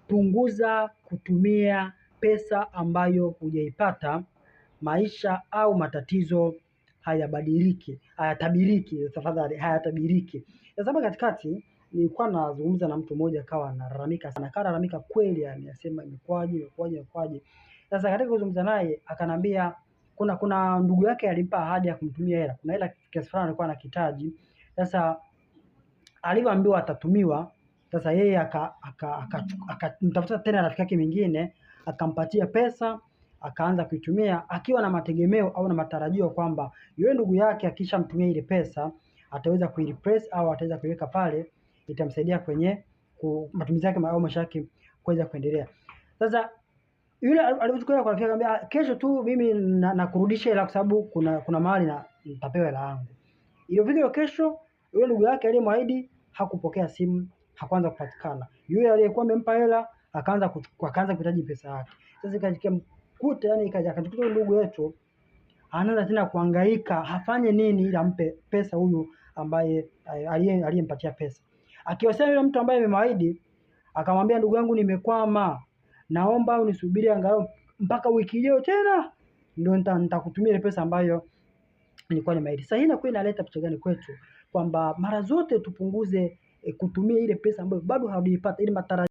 Punguza kutumia pesa ambayo hujaipata. Maisha au matatizo hayabadiliki, hayatabiriki, tafadhali, hayatabiriki. Sasa hapa katikati nilikuwa nazungumza na mtu mmoja akawa analalamika sana, akawa analalamika kweli, yani asema imekwaje, imekwaje, imekwaje. Sasa katika kuzungumza naye akanambia kuna ndugu yake alimpa ahadi ya kumtumia hela, kuna hela kiasi fulani alikuwa anakitaji. Sasa alivyoambiwa atatumiwa, sasa yeye akamtafuta tena rafiki yake mwingine akampatia pesa akaanza kuitumia akiwa na mategemeo au na matarajio kwamba yule ndugu yake akishamtumia ile pesa ataweza kuireplace au ataweza kuiweka pale, itamsaidia kwenye matumizi yake au maisha yake kuweza kuendelea. Sasa yule alivyochukua kwa rafiki akamwambia, kesho tu mimi nakurudisha hela kwa sababu kuna mahali na nitapewa hela yangu. Iliyofika hiyo kesho, yule ndugu yake aliyemwahidi hakupokea simu, hakuanza kupatikana. Yule aliyekuwa amempa hela akaanza kuhitaji pesa yake. Sasa ikajikia mkuta, yani ikaja akajikuta ndugu yetu anaanza tena kuhangaika afanye nini ili ampe pesa huyu ambaye aliyempatia pesa. Akiwasiliana yule mtu ambaye amemwahidi, akamwambia ndugu yangu, nimekwama, naomba unisubiri angalau mpaka wiki ijayo tena ndio nitakutumia ile pesa ambayo nilikuwa nimeahidi. Sasa hii inakuwa inaleta picha gani kwetu? Kwamba mara zote tupunguze kutumia ile pesa ambayo bado hatujaipata ili matarajio